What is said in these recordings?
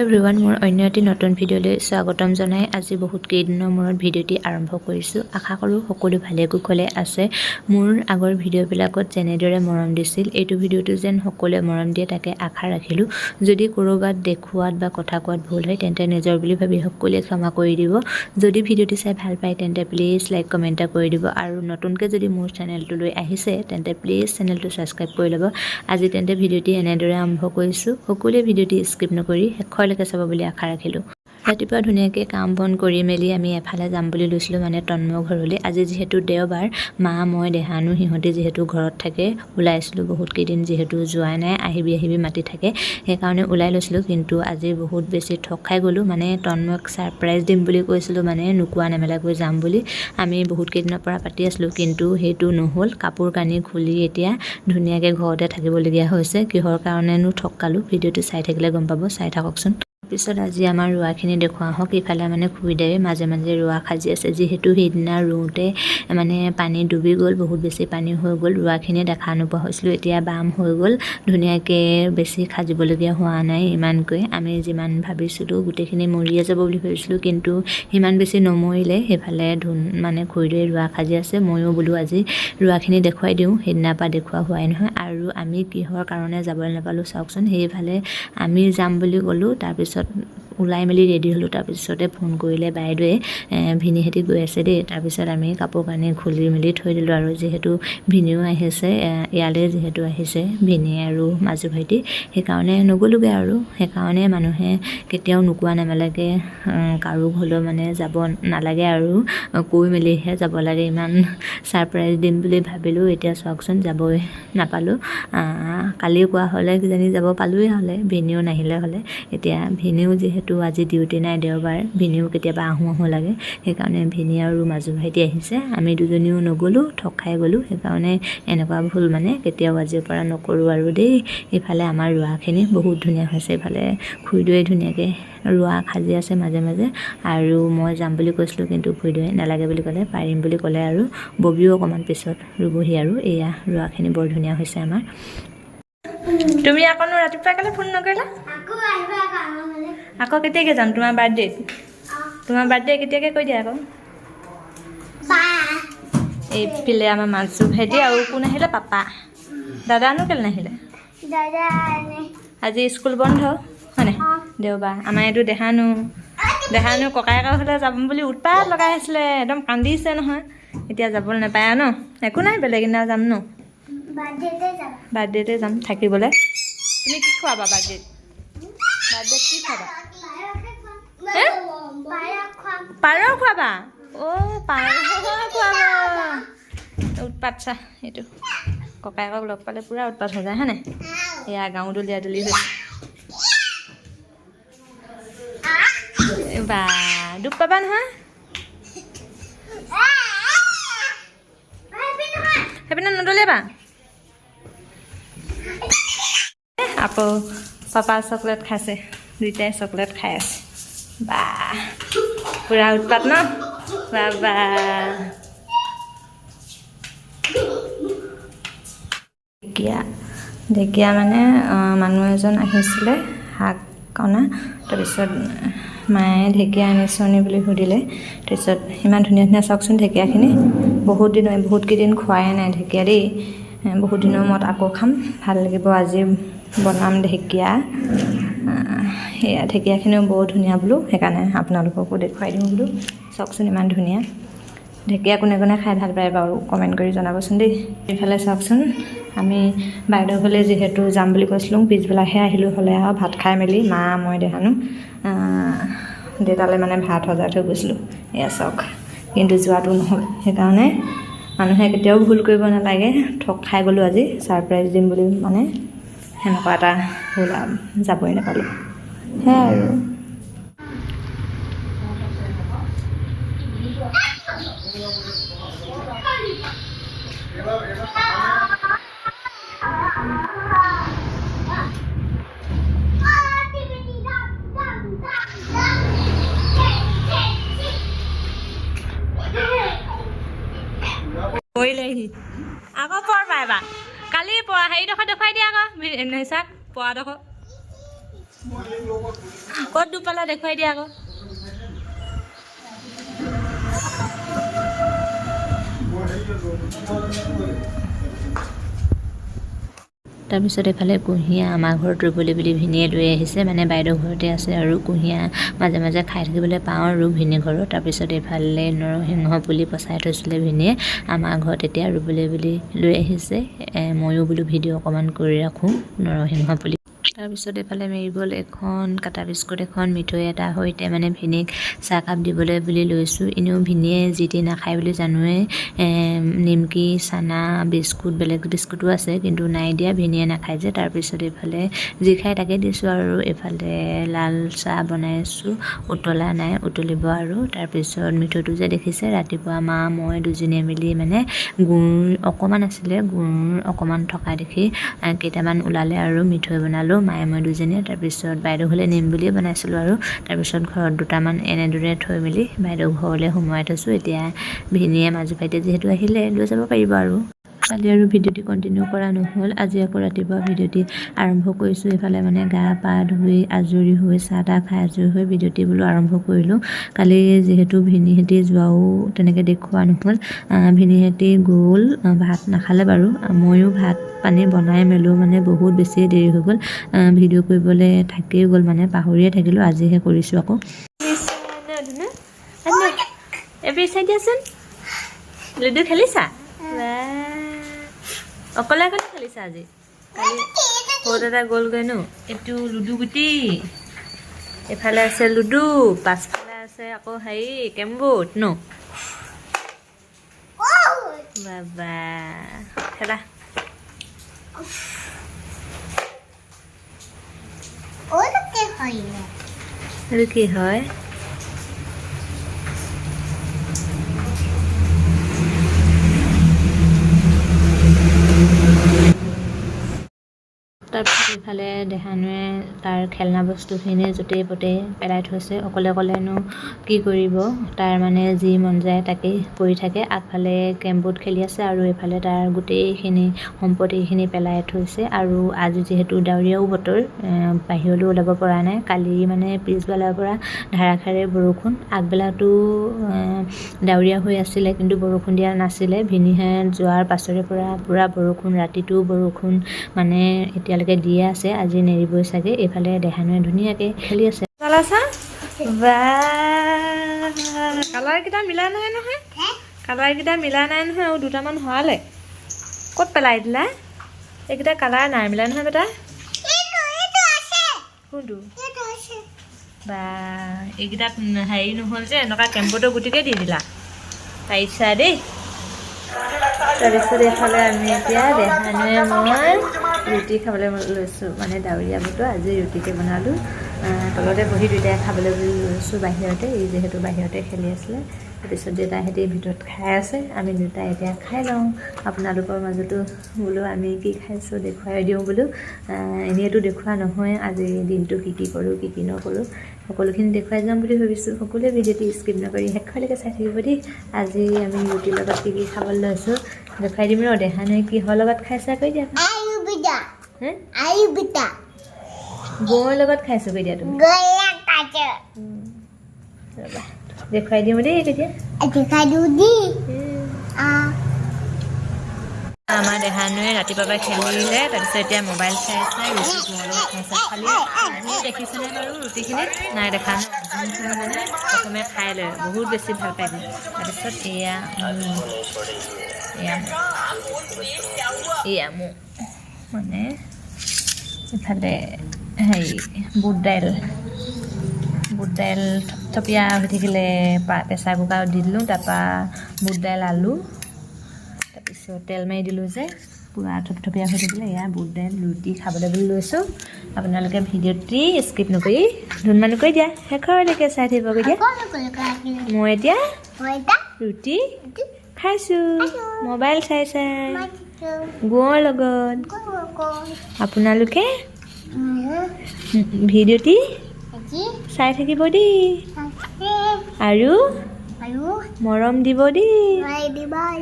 Everyone, মোৰ অন্য এটি নতুন ভিডিঅ'লৈ স্বাগতম জনাই আজি বহুত কেইদিনৰ মূৰত ভিডিঅ'টি আৰম্ভ কৰিছোঁ। আশা কৰোঁ সকলো ভালে কুশলে আছে। মোৰ আগৰ ভিডিঅ'বিলাকত যেনেদৰে মৰম দিছিল, এইটো ভিডিঅ'টো যেন সকলোৱে মৰম দিয়ে, তাকে আশা ৰাখিলোঁ। যদি ক'ৰবাত দেখুৱাত বা কথা কোৱাত ভুল হয়, তেন্তে নিজৰ বুলি ভাবি সকলোৱে ক্ষমা কৰি দিব। যদি ভিডিঅ'টি চাই ভাল পায়, তেন্তে প্লিজ লাইক, কমেণ্ট এটা কৰি দিব আৰু নতুনকৈ যদি মোৰ চেনেলটোলৈ আহিছে, তেন্তে প্লিজ চেনেলটো ছাবস্ক্ৰাইব কৰি ল'ব। আজি তেন্তে ভিডিঅ'টি এনেদৰে আৰম্ভ কৰিছোঁ। সকলোৱে ভিডিঅ'টি স্কিপ নকৰি শেষলৈকে চাব বুলি আশা ৰাখিলোঁ। ৰাতিপুৱা ধুনীয়াকৈ কাম বন কৰি মেলি আমি এফালে যাম বুলি লৈছিলোঁ, মানে তন্ময় ঘৰলৈ। আজি যিহেতু দেওবাৰ, মা, মই, দেহানো, সিহঁতি যিহেতু ঘৰত থাকে, ওলাইছিলোঁ। বহুত কেইদিন যিহেতু যোৱা নাই, আহিবি আহিবি মাতি থাকে, সেইকাৰণে ওলাই লৈছিলোঁ। কিন্তু আজি বহুত বেছি ঠগ খাই গ'লোঁ। মানে তন্ময়ক ছাৰপ্ৰাইজ দিম বুলি কৈছিলোঁ, মানে নোকোৱা নেমেলাকৈ যাম বুলি আমি বহুত কেইদিনৰ পৰা পাতি আছিলোঁ, কিন্তু সেইটো নহ'ল। কাপোৰ কানি খুলি এতিয়া ধুনীয়াকৈ ঘৰতে থাকিবলগীয়া হৈছে। কিহৰ কাৰণেনো ঠগ খালোঁ, ভিডিঅ'টো চাই থাকিলে গম পাব। চাই থাককচোন। পিছত আজি আমাৰ ৰোৱাখিনি দেখুওৱা হওক। ইফালে মানে খুৰীদেৱে মাজে মাজে ৰোৱা সাজি আছে। যিহেতু সেইদিনা ৰুওঁতে মানে পানী ডুবি গ'ল, বহুত বেছি পানী হৈ গ'ল, ৰোৱাখিনি দেখা নোপোৱা হৈছিলোঁ। এতিয়া বাম হৈ গ'ল ধুনীয়াকৈ, বেছি সাজিবলগীয়া হোৱা নাই ইমানকৈ। আমি যিমান ভাবিছিলোঁ, গোটেইখিনি মৰিয়ে যাব বুলি ভাবিছিলোঁ, কিন্তু সিমান বেছি নমৰিলে। সেইফালে মানে খুৰীদেৱে ৰোৱা সাজি আছে। ময়ো বোলো আজি ৰোৱাখিনি দেখুৱাই দিওঁ, সেইদিনাৰ পৰা দেখুওৱা হোৱাই নহয়। আৰু আমি কিহৰ কাৰণে যাবলৈ নাপালোঁ চাওকচোন। সেইফালে আমি যাম বুলি ক'লোঁ, তাৰপিছত ওলাই মেলি ৰেডি হ'লোঁ, তাৰপিছতে ফোন কৰিলে বাইদেৱে, ভিনীহেঁতি গৈ আছে দেই। তাৰপিছত আমি কাপোৰ কানি খুলি মেলি থৈ দিলোঁ। আৰু যিহেতু ভিনিও আহিছে, ইয়ালৈ যিহেতু আহিছে ভিনি আৰু মাজু ভাইটি, সেইকাৰণে নগ'লোগৈ। আৰু সেইকাৰণে মানুহে কেতিয়াও নোকোৱা নেমেলাকৈ কাৰো ঘৰলৈ মানে যাব নালাগে আৰু কৈ মেলিহে যাব লাগে। ইমান ছাৰপ্ৰাইজ দিম বুলি ভাবিলোঁ, এতিয়া চাওকচোন, যাবই নাপালোঁ। কালি কোৱা হ'লে কিজানি যাব পালোঁৱেই হ'লে, ভিনিও নাহিলে হ'লে। এতিয়া ভিনিও যিহেতু আজি ডিউটি নাই, দেওবাৰ, ভিনিও কেতিয়াবা আহোঁ আহোঁ লাগে, সেইকাৰণে ভিনি আৰু মাজু ভাইটি আহিছে। আমি দুজনীও নগ'লোঁ, ঠগ খাই গ'লোঁ। সেইকাৰণে এনেকুৱা ভুল মানে কেতিয়াও আজিৰ পৰা নকৰোঁ আৰু দেই। ইফালে আমাৰ ৰোৱাখিনি বহুত ধুনীয়া হৈছে। ইফালে খুৰীদেৱে ধুনীয়াকৈ ৰোৱা সাজি আছে মাজে মাজে। আৰু মই যাম বুলি কৈছিলোঁ, কিন্তু খুৰীদেৱে নালাগে বুলি ক'লে, পাৰিম বুলি ক'লে। আৰু ববিও অকণমান পিছত ৰুবহি। আৰু এয়া ৰোৱাখিনি বৰ ধুনীয়া হৈছে আমাৰ। তুমি আকৌনো ৰাতিপুৱা কেলৈ ফোন নকৰিলা? আকৌ আহিবা আকৌ আমাৰ ঘৰলে। আকৌ কেতিয়াকৈ যাম তোমাৰ বাৰ্থডেত? তোমাৰ বাৰ্থডে কেতিয়াকৈ কৈ দিয়া আকৌ। বা। এইফালে আমাৰ মাজু ভাইটি আৰু কোন আহিলে? পাপা। দাদানো কেলৈ নাহিলে? দাদা এনে। আজি স্কুল বন্ধ হয়নে? অ। দেওবাৰ। আমাৰ এইটো দেহানো দেহানো ককায়েকৰ ঘৰলৈ যাম বুলি উৎপাত লগাই আছিলে, একদম কান্দিছে নহয়। এতিয়া যাবলৈ নাপায় আৰু ন। একো নাই, বেলেগ দিনা যাম ন। বাৰ্থডেতে যাবা। বাৰ্থডেতে যাম থাকিবলৈ। তুমি কি খুৱাবা বাৰ্থডেত? বাৰ্থডেত কি খুৱাবা? হে? পায়স খুৱাম। পাৰ খুৱাবা? অ' পাৰ খুৱাবা। উৎপাত চা এইটো। ককায়েকক লগ পালে পূৰা উৎপাত হৈ যায়, হয়নে? এয়া গাঁও দলিয়া দলি হৈছে। বা, দুখ পাবা নহয়। সেইপিনে নদলিয়াবা আকৌ। পাপা চকলেট খাইছে, দুইটাই চকলেট খাই আছে। বা, পূৰা উৎপাত ন বাবা? ঢেকীয়া, ঢেকীয়া মানে মানুহ এজন আহিছিলে শাক অনা। তাৰপিছত মায়ে ঢেকীয়া আনিছনি বুলি সুধিলে। তাৰপিছত ইমান ধুনীয়া ধুনীয়া, চাওকচোন ঢেকীয়াখিনি। বহুত দিন, বহুত কেইদিন খোৱাই নাই ঢেকীয়া দেই। বহুত দিনৰ মূৰত আকৌ খাম, ভাল লাগিব। আজি বনাম ঢেকীয়া। সেয়া ঢেকীয়াখিনিও বৰ ধুনীয়া বোলো, সেইকাৰণে আপোনালোককো দেখুৱাই দিওঁ বোলো। চাওকচোন, ইমান ধুনীয়া ঢেকীয়া। কোনে কোনে খাই ভাল পায় বাৰু, কমেণ্ট কৰি জনাবচোন দেই। এইফালে চাওকচোন, আমি বাইদেউ ঘৰলৈ যিহেতু যাম বুলি কৈছিলোঁ, পিছবেলাহে আহিলোঁ হ'লে। আৰু ভাত খাই মেলি মা, মই, দেহানো, দেউতালৈ মানে ভাত সজাই থৈ গৈছিলোঁ। এয়া চাওক, কিন্তু যোৱাটো নহ'ল। সেইকাৰণে মানুহে কেতিয়াও ভুল কৰিব নালাগে। ঠগ খাই গ'লোঁ আজি। ছাৰপ্ৰাইজ দিম বুলি মানে সেনেকুৱা এটা হ'ল আৰু যাবই নাপালোঁ, সেয়াই আৰু। পৰিলেহি আকৌ, পৰ পাইবা। কালি পৰা হেৰিডোখৰ দেখুৱাই দিয়া আকৌ, নিচাক পৰাডোখৰ। ক'ত দুপালা দেখুৱাই দিয়া আকৌ। তাৰপিছত এইফালে কুঁহিয়া আমাৰ ঘৰত ৰুবলৈ বুলি ভিনিয়ে লৈ আহিছে, মানে বাইদেউ ঘৰতে আছে আৰু কুঁহিয়া মাজে মাজে খাই থাকিবলৈ পাওঁ আৰু ভিনি ঘৰত। তাৰপিছত এইফালে নৰসিংহ পুলি পচাই থৈছিলে ভিনিয়ে, আমাৰ ঘৰত এতিয়া ৰুবলৈ বুলি লৈ আহিছে। ময়ো বোলো ভিডিঅ' অকণমান কৰি ৰাখোঁ নৰসিংহ পুলি। তাৰপিছত এইফালে মেৰিগ'ল্ড এখন, কাটা বিস্কুট এখন, মিঠৈ এটা সৈতে মানে ভিনিক চাহকাপ দিবলৈ বুলি লৈছোঁ। এনেও ভিনিয়ে যি টি নাখায় বুলি জানোৱেই। নিমকি, চানা, বিস্কুট, বেলেগ বিস্কুটো আছে কিন্তু নাই দিয়া, ভিনিয়ে নাখায় যে। তাৰপিছত এইফালে যি খায় তাকে দিছোঁ আৰু এইফালে লাল চাহ বনাইছোঁ, উতলা নাই, উতলিব আৰু। তাৰপিছত মিঠৈটো যে দেখিছে, ৰাতিপুৱা মা মই দুজনীয়ে মিলি মানে গুৰ অকণমান আছিলে, গুৰ অকণমান থকা দেখি কেইটামান ওলালে আৰু মিঠৈ বনালোঁ মায়ে মই দুজনীয়ে। তাৰপিছত বাইদেউ ঘৰলৈ নিম বুলিয়ে বনাইছিলোঁ আৰু। তাৰপিছত ঘৰত দুটামান এনেদৰে থৈ মেলি বাইদেউ ঘৰলৈ সোমোৱাই থৈছোঁ। এতিয়া ভিনিয়ে মাজু ভাইটিয়ে যিহেতু আহিলে লৈ যাব পাৰিব আৰু। কালি আৰু ভিডিঅ'টি কণ্টিনিউ কৰা নহ'ল, আজি আকৌ ৰাতিপুৱা ভিডিঅ'টি আৰম্ভ কৰিছোঁ। এইফালে মানে গা পা ধুই আজৰি হৈ চাহ তাহ খাই আজৰি হৈ ভিডিঅ'টি বোলো আৰম্ভ কৰিলোঁ। কালি যিহেতু ভিনিহঁতি যোৱাও তেনেকৈ দেখুওৱা নহ'ল। ভিনিহঁতি গ'ল, ভাত নাখালে বাৰু, ময়ো ভাত পানী বনাই মেলোঁ, মানে বহুত বেছিয়ে দেৰি হৈ গ'ল, ভিডিঅ' কৰিবলৈ থাকিয়েই গ'ল, মানে পাহৰিয়ে থাকিলোঁ, আজিহে কৰিছোঁ আকৌ। এবাৰ চাই দিয়াচোন, লুডু খেলিছা? অকলে অকলে খেলিছা আজি? কালি সৰু দাদা গ'লগৈ ন। এইটো লুডু গুটি, এইফালে আছে লুডু, পাছফালে আছে আকৌ হেৰি কেৰমবোৰ্ড ন। বাবা খেলা। এইটো কি হয়? তাৰপিছত ইফালে দেহানুৱে তাৰ খেলনা বস্তুখিনি য'তেই ত'তেই পেলাই থৈছে। অকলে অকলেনো কি কৰিব, তাৰ মানে যি মন যায় তাকেই কৰি থাকে। আগফালে কেৰমবোৰ্ড খেলি আছে আৰু এইফালে তাৰ গোটেইখিনি সম্পত্তিখিনি পেলাই থৈছে। আৰু আজি যিহেতু ডাৱৰীয়াও বতৰ, বাহিৰলৈও ওলাব পৰা নাই। কালি মানে পিছবেলাৰ পৰা ধাৰাসাৰে বৰষুণ, আগবেলাটো ডাৱৰীয়া হৈ আছিলে কিন্তু বৰষুণ দিয়া নাছিলে। ভিনিহেঁত যোৱাৰ পাছৰে পৰা পূৰা বৰষুণ, ৰাতিটোও বৰষুণ, মানে এতিয়ালৈকে দিয়ে আছে, আজি নেৰিবই চাগে। এইফালে দেহানুৱে ধুনীয়াকৈ খেলি আছে। কালাৰকেইটা মিলা নাই নহয়, কালাৰকেইটা মিলা নাই নহয়, আৰু দুটামান হোৱালে ক'ত পেলাই দিলা? এইকেইটা কালাৰ নাই মিলা নহয় বেটা। কোনটো বা এইকেইটাত হেৰি নহ'ল যে, এনেকুৱা কেম্পটো গুটিকে দি দিলা, পাৰিছা দেই। তাৰপিছত এইফালে আমি এতিয়া দেহানুৱে মই ৰুটি খাবলৈ লৈছোঁ, মানে ডাৱৰীয়া বতৰ, আজি ৰুটিকে বনালোঁ। তলতে বহি দুয়োটাই খাবলৈ বুলি লৈছোঁ বাহিৰতে, ই যিহেতু বাহিৰতে খেলি আছিলে। তাৰপিছত দেউতাহঁতি ভিতৰত খাই আছে, আমি দুটাই এতিয়া খাই লওঁ। আপোনালোকৰ মাজতো বোলো আমি কি খাইছোঁ দেখুৱাই দিওঁ বোলো, এনেইতো দেখুওৱা নহয়। আজি দিনটো কি কি কৰোঁ কি কি নকৰোঁ সকলোখিনি দেখুৱাই যাম বুলি ভাবিছোঁ। সকলোৱে ভিডিঅ'টি স্কিপ নকৰি শেষলৈকে চাই থাকিব দেই। আজি আমি ৰুটিৰ লগত কি কি খাবলৈ লৈছোঁ দেখুৱাই দিম ৰ। দেহানুৱে কিহৰ লগত খাইছা কৈ দিয়া। গুৰৰ লগত খাইছোঁ কৈ দিয়া তুমি। ৰ'বা দেখুৱাই দিওঁ দেই তেতিয়া। আমাৰ দেহানুৱে ৰাতিপুৱাৰ পৰা খেলিলে, তাৰপিছত এতিয়া মোবাইল চাই চাই ৰুটি গুৰৰ লগত খাইছে। খালি আমি দেখিছেনে বাৰু ৰুটিখিনি? নাই দেখা ন। যোনখিনি মানে প্ৰথমে খাই লয়, বহুত বেছি ভাল পায়। তাৰপিছত এয়া এয়া এয়া মোৰ মানে ইফালে হেৰি বুট দাইল, বুট দাইল থপথপীয়া হৈ থাকিলে প্ৰেছাৰ কুকাৰত দি দিলোঁ, তাৰপৰা বুট দাইল আলু, তাৰপিছত তেল মাৰি দিলোঁ যে পূৰা থপথপীয়া হৈ থাকিলে। এয়া বুট দাইল ৰুটি খাবলৈ বুলি লৈছোঁ। আপোনালোকে ভিডিঅ'টি স্কিপ নকৰি ধুনমানো কৰি দিয়া শেষৰলৈকে চাই থাকিব দিয়া। মই এতিয়া ৰুটি খাইছোঁ মোবাইল চাই চাই গুৰৰ লগত। আপোনালোকে ভিডিঅ'টি চাই থাকিব দেই আৰু মৰম দিব দেই। বাই বাই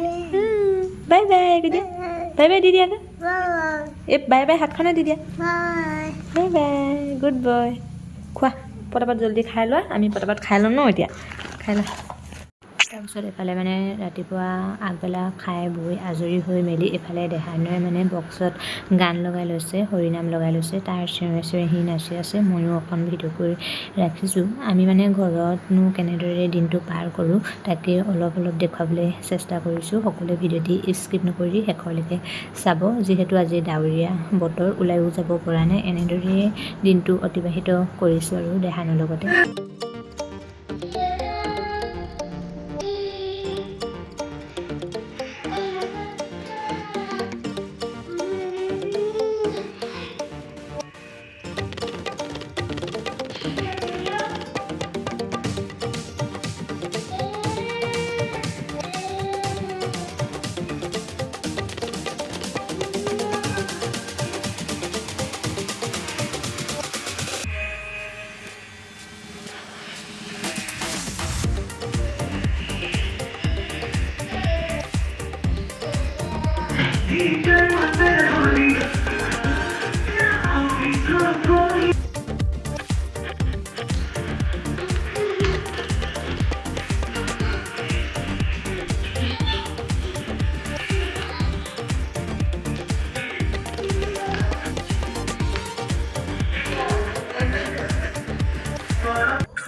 দিয়া, বাই বাই দি দিয়া, এই বাই বাই হাতখনে দি দিয়া, বাই বাই, গুড বয়। খোৱা। পটাপট জল্দি খাই লোৱা। আমি পটাপট খাই ল'ম ন এতিয়া, খাই লোৱা। তাৰপিছত এইফালে মানে ৰাতিপুৱা আগবেলা খাই বৈ আজৰি হৈ মেলি এইফালে দেহানুৱে মানে বক্সত গান লগাই লৈছে, হৰিনাম লগাই লৈছে, তাৰ চিঞৰে চিঞৰে সি নাচি আছে। ময়ো অকণ ভিডিঅ' কৰি ৰাখিছোঁ। আমি মানে ঘৰতনো কেনেদৰে দিনটো পাৰ কৰোঁ তাকে অলপ অলপ দেখুৱাবলৈ চেষ্টা কৰিছোঁ। সকলোৱে ভিডিঅ'টি স্কিপ নকৰি শেষলৈকে চাব। যিহেতু আজি ডাৱৰীয়া বতৰ, ওলায়ো যাব পৰা নাই, এনেদৰেই দিনটো অতিবাহিত কৰিছোঁ আৰু দেহানুৰ লগতে।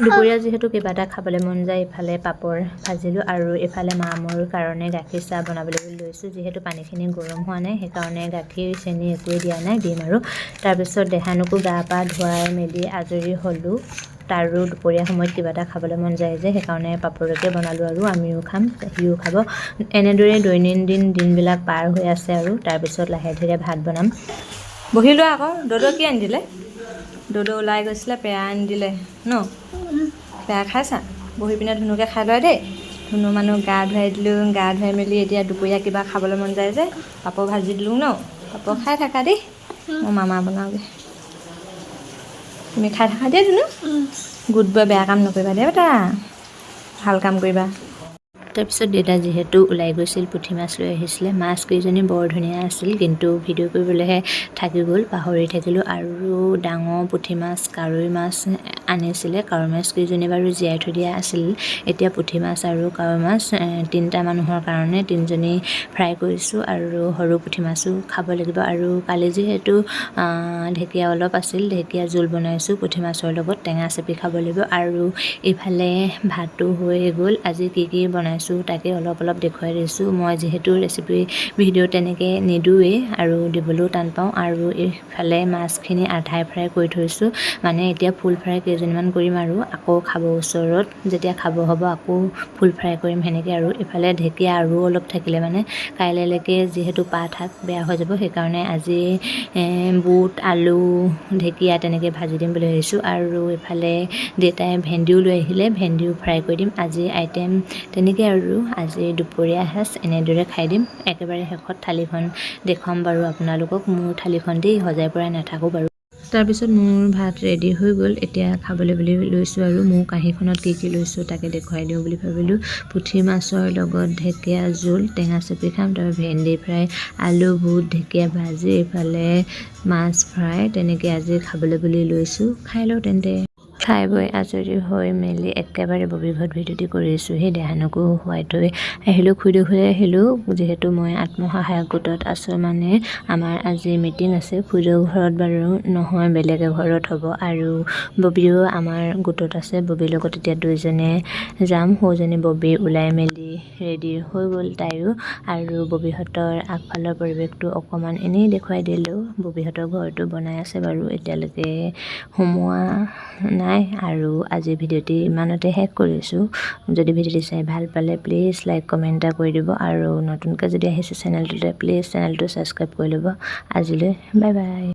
দুপৰীয়া যিহেতু কিবা এটা খাবলৈ মন যায়, ইফালে পাপৰ ভাজিলোঁ আৰু ইফালে মা মোৰ কাৰণে গাখীৰ চাহ বনাবলৈ বুলি লৈছোঁ। যিহেতু পানীখিনি গৰম হোৱা নাই, সেইকাৰণে গাখীৰ চেনি একোৱেই দিয়া নাই, দিম আৰু। তাৰপিছত দেহানুকো গা পা ধুৱাই মেলি আজৰি হ'লোঁ। তাৰো দুপৰীয়া সময়ত কিবা এটা খাবলৈ মন যায় যে, সেইকাৰণে পাপৰকে বনালোঁ আৰু আমিও খাম, সিও খাব। এনেদৰে দৈনন্দিন দিনবিলাক পাৰ হৈ আছে আৰু। তাৰপিছত লাহে ধীৰে ভাত বনাম। বহি লোৱা আকৌ। দদৌ কি আনি দিলে? দদৌ ওলাই গৈছিলে, পেৰা আনি দিলে ন? পেৰা খাইছা? বহি পিনে ধুনুকে খাই লোৱা দেই। ধুনু মানুহ গা ধুৱাই দিলোঁ। গা ধুৱাই মেলি এতিয়া দুপৰীয়া কিবা খাবলৈ মন যায় যে, পাপৰ ভাজি দিলোঁ ন? পাপৰ খাই থাকা দেই, মই মামা বনাওঁগৈ। তুমি খাই থাকা দেই ধুনু। গুড বয়, বেয়া কাম নকৰিবা দেই বেটা, ভাল কাম কৰিবা। তাৰপিছত দেউতা যিহেতু ওলাই গৈছিল, পুঠি মাছ লৈ আহিছিলে। মাছ কেইজনী বৰ ধুনীয়া আছিল, কিন্তু ভিডিঅ' কৰিবলৈহে থাকি গ'ল, পাহৰি থাকিলোঁ। আৰু ডাঙৰ পুঠি মাছ, কাৱৈ মাছ আনিছিলে। কাৱৈ মাছ কেইজনী বাৰু জীয়াই থৈ দিয়া আছিল। এতিয়া পুঠি মাছ আৰু কাৱৈ মাছ তিনিটা মানুহৰ কাৰণে তিনিজনী ফ্ৰাই কৰিছোঁ আৰু সৰু পুঠি মাছো খাব লাগিব। আৰু কালি যিহেতু ঢেকীয়া অলপ আছিল, ঢেকীয়া জোল বনাইছোঁ পুঠি মাছৰ লগত, টেঙা চেপি খাব লাগিব। আৰু ইফালে ভাতো হৈ গ'ল। আজি কি কি বনাইছোঁ তাকে অলপ অলপ দেখুৱাই দিছোঁ। মই যিহেতু ৰেচিপি ভিডিঅ' তেনেকৈ নিদিওঁৱেই আৰু দিবলৈও টান পাওঁ। আৰু এইফালে মাছখিনি আধাই ফ্ৰাই কৰি থৈছোঁ, মানে এতিয়া ফুল ফ্ৰাই কেইজনীমান কৰিম আৰু আকৌ খাব ওচৰত যেতিয়া খাব হ'ব আকৌ ফুল ফ্ৰাই কৰিম সেনেকৈ। আৰু ইফালে ঢেকীয়া আৰু অলপ থাকিলে মানে কাইলৈকে যিহেতু পাত শাক বেয়া হৈ যাব, সেইকাৰণে আজি বুট আলু ঢেকীয়া তেনেকৈ ভাজি দিম বুলি ভাবিছোঁ। আৰু ইফালে দেউতাই ভেন্দিও লৈ আহিলে, ভেন্দিও ফ্ৰাই কৰি দিম। আজি আইটেম তেনেকৈ আৰু আজি দুপৰীয়া সাজ এনেদৰে খাই দিম। একেবাৰে শেষত থালিখন দেখুৱাম বাৰু আপোনালোকক। মোৰ থালিখন দেই, সজাই পৰাই নাথাকোঁ বাৰু। তাৰপিছত মোৰ ভাত ৰেডি হৈ গ'ল, এতিয়া খাবলৈ বুলি লৈছোঁ। আৰু মোৰ কাঁহীখনত কি কি লৈছোঁ তাকে দেখুৱাই দিওঁ বুলি ভাবিলোঁ। পুঠি মাছৰ লগত ঢেকীয়া জোল, টেঙা চেপি খাম, তাৰপৰা ভেন্দি ফ্ৰাই, আলু বুট ঢেকীয়া ভাজি, এইফালে মাছ ফ্ৰাই, তেনেকৈ আজি খাবলৈ বুলি লৈছোঁ। খাই লওঁ তেন্তে। খাই বৈ আজৰি হৈ মেলি একেবাৰে ববী ঘৰত ভিডিঅ'টি কৰিছোঁ। সেই দেহানকো শুৱাই থৈ আহিলোঁ, খুইদেউ ঘৰলৈ আহিলোঁ। যিহেতু মই আত্মসহায়ক গোটত আছোঁ, মানে আমাৰ আজি মিটিং আছে। খুইদেউ ঘৰত বাৰু নহয়, বেলেগ এঘৰত হ'ব। আৰু ববীও আমাৰ গোটত আছে, ববীৰ লগত এতিয়া দুইজনে যাম। সৌজনী ববী ওলাই মেলি ৰেডি হৈ গ'ল তাইও। আৰু ববীহঁতৰ আগফালৰ পৰিৱেশটো অকণমান এনেই দেখুৱাই দিলোঁ। ববীহঁতৰ ঘৰটো বনাই আছে বাৰু, এতিয়ালৈকে সোমোৱা নাই। আৰু আজি ভিডিঅ'টি ইমানতে শেষ কৰিছোঁ। যদি ভিডিঅ'টি চাই ভাল পালে প্লিজ লাইক কমেণ্ট এটা কৰি দিব। আৰু নতুনকৈ যদি আহিছে চেনেলটোলৈ, প্লিজ চেনেলটো ছাবস্ক্ৰাইব কৰি ল'ব। আজিলৈ বাই বাই।